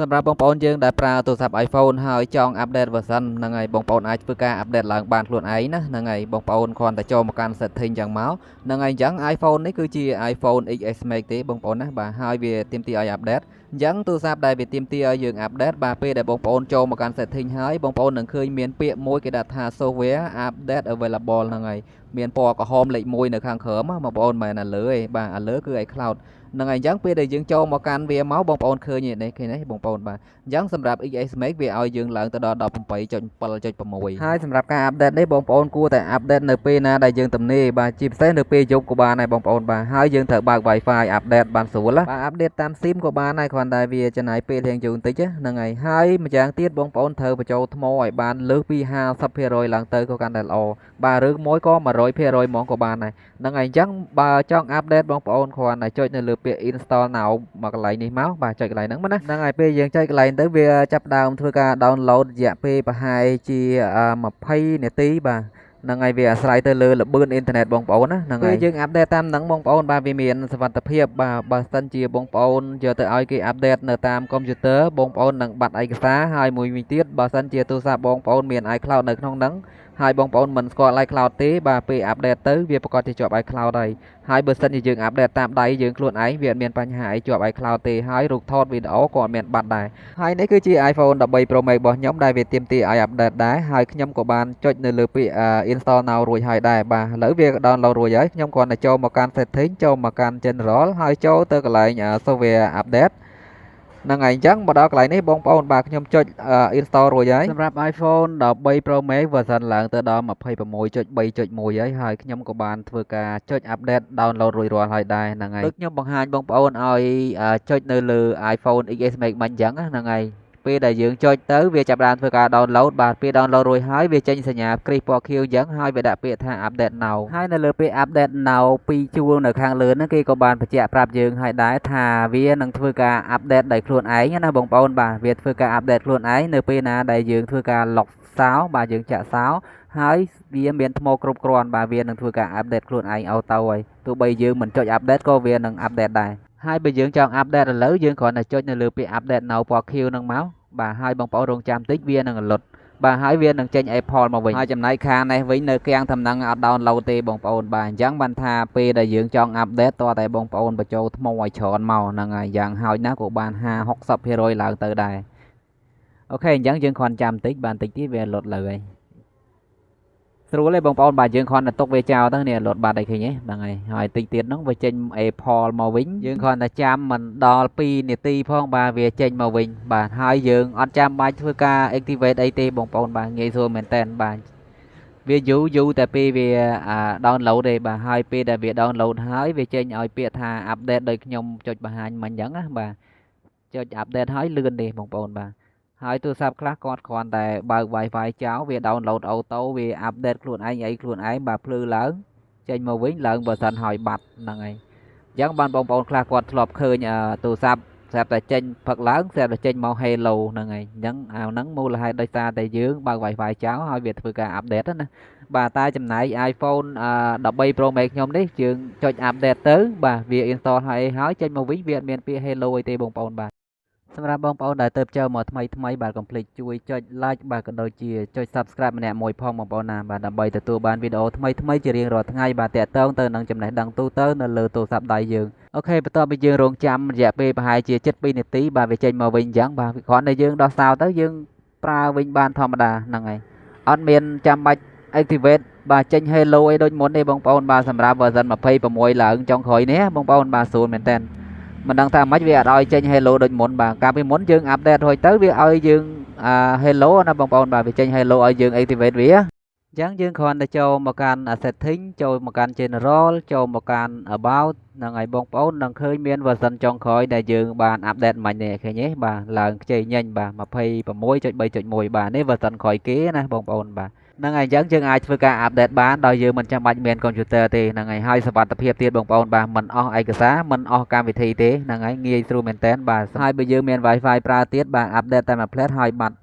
សម្រាប់បងប្អូនយើងដែលប្រើទូរស័ព្ទ iPhone ហើយចង់ update version ហ្នឹងហើយបងប្អូនអាចធ្វើការ update ឡើងបានខ្លួនឯងណាហ្នឹងហើយបងប្អូនគ្រាន់តែចូលមកកាន់ setting ចឹងមកហ្នឹងហើយអញ្ចឹង iPhone នេះគឺជា iPhone XS Max ទេបងប្អូនណាបាទហើយវាទាមទារឲ្យ update អញ្ចឹងទូរស័ព្ទដែលវាទាមទារឲ្យយើង update បាទពេលដែលបងប្អូនចូលមកកាន់ setting ហើយបងប្អូននឹងឃើញមានពាក្យមួយគេដាក់ថា software update available ហ្នឹងហើយមានពណ៌ក្រហមលេខ1នៅខាងក្រោមបងប្អូនមិនមែនអាលើទេបាទអាលើគឺ iCloud ហ្នឹងហើយអញ្ចឹងពេលដែលយើងចូលមកកាន់វាមកបងប្អូនឃើញនេះឃើញទេបងប្អូនបាទអញ្ចឹងសម្រាប់ XS Max វាឲ្យយើងឡើងទៅដល់18.7.6ហើយសម្រាប់ការ update នេះបងប្អូនគួរតែ update នៅពេលណាដែលយើងទំនេរបាទជាពិសេសនៅពេលយប់ក៏បានដែរបងប្អូនបាទហើយយើងត្រូវបើក Wi-Fi update បានស្រួលណាបាទ update តាម SIM ក៏បានដែរគ្រាន់តែវាចំណាយពេលរៀងយូរបន្តិចហ្នឹងហើយហើយម្យ៉ាងទៀតបងប្អូនត្រូវបញ្ចូលថ្មឲ្យបានលើសពី50%ឡើងទៅក៏កាន់តែល្អបាទឬមួយក៏100%ហ្មងក៏បានដែរហ្នឹងហើយអញ្ចឹងបើចង់ update បងប្អូនគ្រាន់តែចុចនៅលើពាក្យ install now មកកន្លែងនេះមកបាទចុចកន្លែងហ្នឹងមកណាហ្នឹងហើយពេលយើងចុចកន្លែងទៅវាចាប់ដើមធ្វើការ download រយៈពេលប្រហែលជា20នាទីបាទហ្នឹងហើយវាអាស្រ័យទៅលើល្បឿនអ៊ីនធឺណិតបងប្អូនណាហ្នឹងហើយពេលយើង update តាមហ្នឹងបងប្អូនបាទវាមានសុវត្ថិភាពបាទបើសិនជាបងប្អូនយកទៅឲ្យគេ update នៅតាមកុំព្យូទ័របងប្អូននឹងបាត់ឯកសារហើយមួយវិញទៀតបើសិនជាទូរស័ព្ទបងប្អូនមាន iCloud នៅក្នុងហ្នឹងហើយបងប្អូនមិនស្គាល់ iCloud ទេបាទពេល update ទៅវាប្រកាសជាជាប់ iCloud ហើយហើយបើសិនជាយើង update តាមដៃយើងខ្លួនឯងវាអត់មានបញ្ហាអីជាប់ iCloud ទេហើយរូបថតវីដេអូក៏អត់មានបាត់ដែរហើយនេះគឺជា iPhone 13 Pro Max របស់ខ្ញុំដែលវាទាមទារឲ្យ update ដែរហើយខ្ញុំក៏បានចុចនៅលើពាក្យ install now រួចហើយដែរបាទឥឡូវវា download រួចហើយខ្ញុំគ្រាន់តែចូលមកកាន់ setting ចូលមកកាន់ general ហើយចូលទៅកន្លែង software update ហ្នឹងហើយអញ្ចឹងមកដល់កន្លែងនេះបងប្អូនបាទខ្ញុំចុច install រួចហើយសម្រាប់ iPhone 13 Pro Max version ឡើងទៅដល់26.3.1ហើយហើយខ្ញុំក៏បានធ្វើការចុច update download រួចរាល់ហើយដែរហ្នឹងហើយដូចខ្ញុំបង្ហាញបងប្អូនឲ្យចុចនៅលើ iPhone XS Max មិញអញ្ចឹងហ្នឹងហើយពេលដែលយើងចុចទៅវាចាប់ផ្ដើមធ្វើការ download បាទពេល download រួចហើយវាចេញសញ្ញាគ្រីសពណ៌ខៀវអញ្ចឹងហើយវាដាក់ពាក្យថា update now ហើយនៅលើពាក្យ update now ពីរជួរនៅខាងលើហ្នឹងគេក៏បានបញ្ជាក់ប្រាប់យើងហើយដែរថាវានឹងធ្វើការ update ដោយខ្លួនឯងណាបងប្អូនបាទវាធ្វើការ update ខ្លួនឯងនៅពេលណាដែលយើងធ្វើការ lock សោបាទយើងចាក់សោហើយវាមានថ្មគ្រប់គ្រាន់បាទវានឹងធ្វើការ update ខ្លួនឯង auto ហើយទោះបីយើងមិនចុច update ក៏វានឹង update ដែរហើយបើយើងចង់ update ឥឡូវយើងគ្រាន់តែចុចនៅលើពាក្យ update now ពណ៌ខៀវហ្នឹងមកបាទហើយបងប្អូនរងចាំតិចវានឹងរលត់បាទហើយវានឹងចេញ Apple មកវិញហើយចំណែកខាងនេះវិញនៅគៀងតំណឹងអត់ download ទេបងប្អូនបាទអញ្ចឹងបានថាពេលដែលយើងចង់ update តើតែបងប្អូនបញ្ចូលថ្មឲ្យច្រើនមកហ្នឹងហើយយ៉ាងហោចណាស់ក៏បាន50 60%ឡើងទៅដែរ OK អញ្ចឹងយើងគ្រាន់ចាំតិចបានតិចទៀតវាលត់លើហើយស្រួលទេបងប្អូនបាទយើងគ្រាន់តែទុកវាចោលទៅនេះលត់បាត់អីឃើញទេហ្នឹងហើយហើយតិចទៀតហ្នឹងវាចេញ Apple មកវិញយើងគ្រាន់តែចាំមិនដល់2នាទីផងបាទវាចេញមកវិញបាទហើយយើងអត់ចាំបាច់ធ្វើការ activate អីទេបងប្អូនបាទងាយស្រួលមែនតើបាទវាយូរយូរតែពេលវា download ទេបាទហើយពេលដែលវា download ហើយវាចេញឲ្យពាក្យថា update ដោយខ្ញុំចុចបង្ហាញមិញអញ្ចឹងណាបាទចុច update ហើយលឿនទេបងប្អូនបាទហើយទូរស័ព្ទខ្លះគាត់គ្រាន់តែបើក Wi-Fi ចោលវា download auto វា update ខ្លួនឯងអីខ្លួនឯងបាទភ្លឺឡើងចេញមកវិញឡើងបើសិនហើយបាត់ហ្នឹងហើយអញ្ចឹងបានបងប្អូនខ្លះគាត់ធ្លាប់ឃើញទូរស័ព្ទស្រាប់តែចេញផឹកឡើងស្រាប់តែចេញមក Hello ហ្នឹងហើយអញ្ចឹងអាហ្នឹងមូលហេតុដោយសារតែយើងបើក Wi-Fi ចោលហើយវាធ្វើការ update ណាបាទតែចំណែក iPhone 13 Pro Max ខ្ញុំនេះយើងចុច update ទៅបាទវា install ហើយហើយចេញមកវិញវាអត់មានពាក្យ Hello អីទេបងប្អូនបាទសម្រាប់បងប្អូនដែលទើបចូលមកថ្មីថ្មីបាទកុំភ្លេចជួយចុច like បាទក៏ដូចជាចុច Subscribe ម្នាក់មួយផងបងប្អូនណាបាទដើម្បីទទួលបានវីដេអូថ្មីថ្មីជារៀងរាល់ថ្ងៃបាទតាក់ទងទៅនឹងចំណេះដឹងទូទៅនៅលើទូរស័ព្ទដៃយើង OK បន្ទាប់ពីយើងរងចាំរយៈពេលប្រហែលជា72នាទីបាទវាចេញមកវិញអញ្ចឹងបាទគ្រាន់តែយើងដោះសោទៅយើងប្រើវិញបានធម្មតាហ្នឹងហើយអត់មានចាំបាច់ activate បាទចេញ Hello អីដូចមុនទេបងប្អូនបាទសម្រាប់ version 26ឡើងចុងក្រោយនេះបងប្អូនបាទស្រួលមែនតើមិនដឹងថាម៉េចវាអត់ឲ្យចេញ Hello ដូចមុនបាទកាលពីមុនយើង update រួចទៅវាឲ្យយើង Hello ណាបងប្អូនបាទវាចេញ Hello ឲ្យយើង activate វាអញ្ចឹងយើងគ្រាន់តែចូលមកកាន់ setting ចូលមកកាន់ general ចូលមកកាន់ about ហ្នឹងហើយបងប្អូននឹងឃើញមាន version ចុងក្រោយដែលយើងបាន update មិញនេះឃើញទេបាទឡើងខ្ចីញញបាទ26.3.1បាទនេះ version ក្រោយគេណាបងប្អូនបាទហ្នឹងហើយអញ្ចឹងយើងអាចធ្វើការ update បានដោយយើងមិនចាំបាច់មានកុំព្យូទ័រទេហ្នឹងហើយហើយសុវត្ថិភាពទៀតបងប្អូនបាទមិនអស់ឯកសារមិនអស់កម្មវិធីទេហ្នឹងហើយងាយស្រួលមែនតើបាទហើយបើយើងមាន Wi-Fi ប្រើទៀតបាទ update តែមួយភ្លែតហើយបាត់